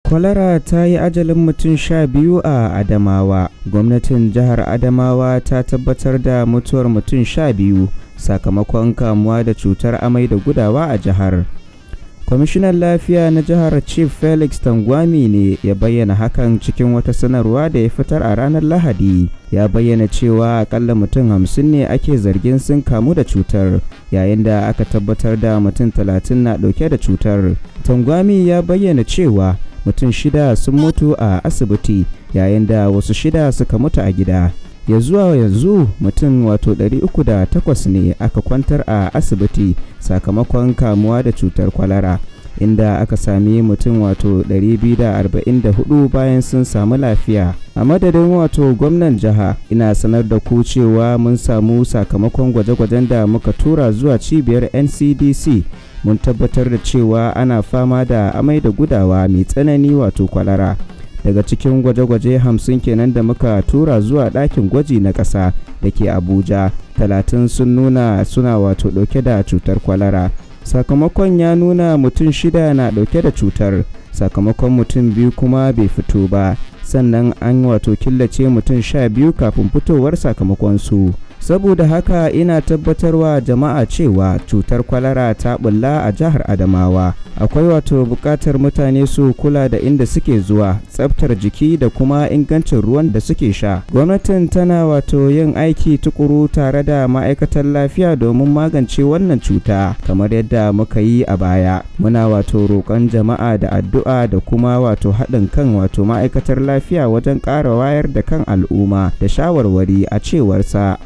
Kwalara ta yi ajalin mutum 12 a Adamawa. Gwamnatin jihar Adamawa ta tabbatar da mutuwar mutum 12 sakamakon kamuwa da cutar amai da gudawa a jihar. Kwamishinan lafiya na jihar, Chief Felix Tangwami, ne ya bayyana hakan cikin wata sanarwa da ya fitar a ranar Lahadi. Ya bayyana cewa akalla mutum 50 ne ake zargin sun kamu da cutar, yayin da aka tabbatar da mutum 30 na dauke da cutar. Tangwami ya bayyana cewa mutum shida sun mutu a asibiti, yayin da wasu shida suka mutu a gida. Ya zuwa yanzu mutum wato 308 ne aka kwantar a asibiti sakamakon kamuwa da cutar kwalara, inda aka sami mutum wato 244 bayan sun samu lafiya. A madadin wato gwamnan jiha, ina sanar da ku cewa mun samu sakamakon gwaje-gwajen da muka tura zuwa cibiyar NCDC. Mun tabbatar da cewa ana fama da amai da gudawa mai tsanani, wato kwalara. Daga cikin gwaje-gwaje 50 kenan da muka tura zuwa ɗakin gwaji na ƙasa da ke Abuja, 30 sun nuna suna wato ɗauke da cutar kwalara. Sakamakon ya nuna mutum shida na ɗauke da cutar, sakamakon mutum biyu kuma bai fito ba. Sannan an wato killace mutum 12 kafin fitowar sakamakon su. Saboda haka ina tabbatarwa jama'a cewa cutar kwalara ta bulla a jihar Adamawa. Akwai wato buƙatar mutane su kula da inda suke zuwa, tsaftar jiki da kuma ingancin ruwan da suke sha. Gwamnatin tana wato yin aiki tukuru tare da ma'aikatar lafiya domin magance wannan cuta kamar yadda muka yi a baya. Muna wato roƙon jama'a da addu'a da kuma wato haɗin kan wato ma'aikatar lafiya wajen ƙara wayar da kan al'umma da shawarwari, a cewarsa.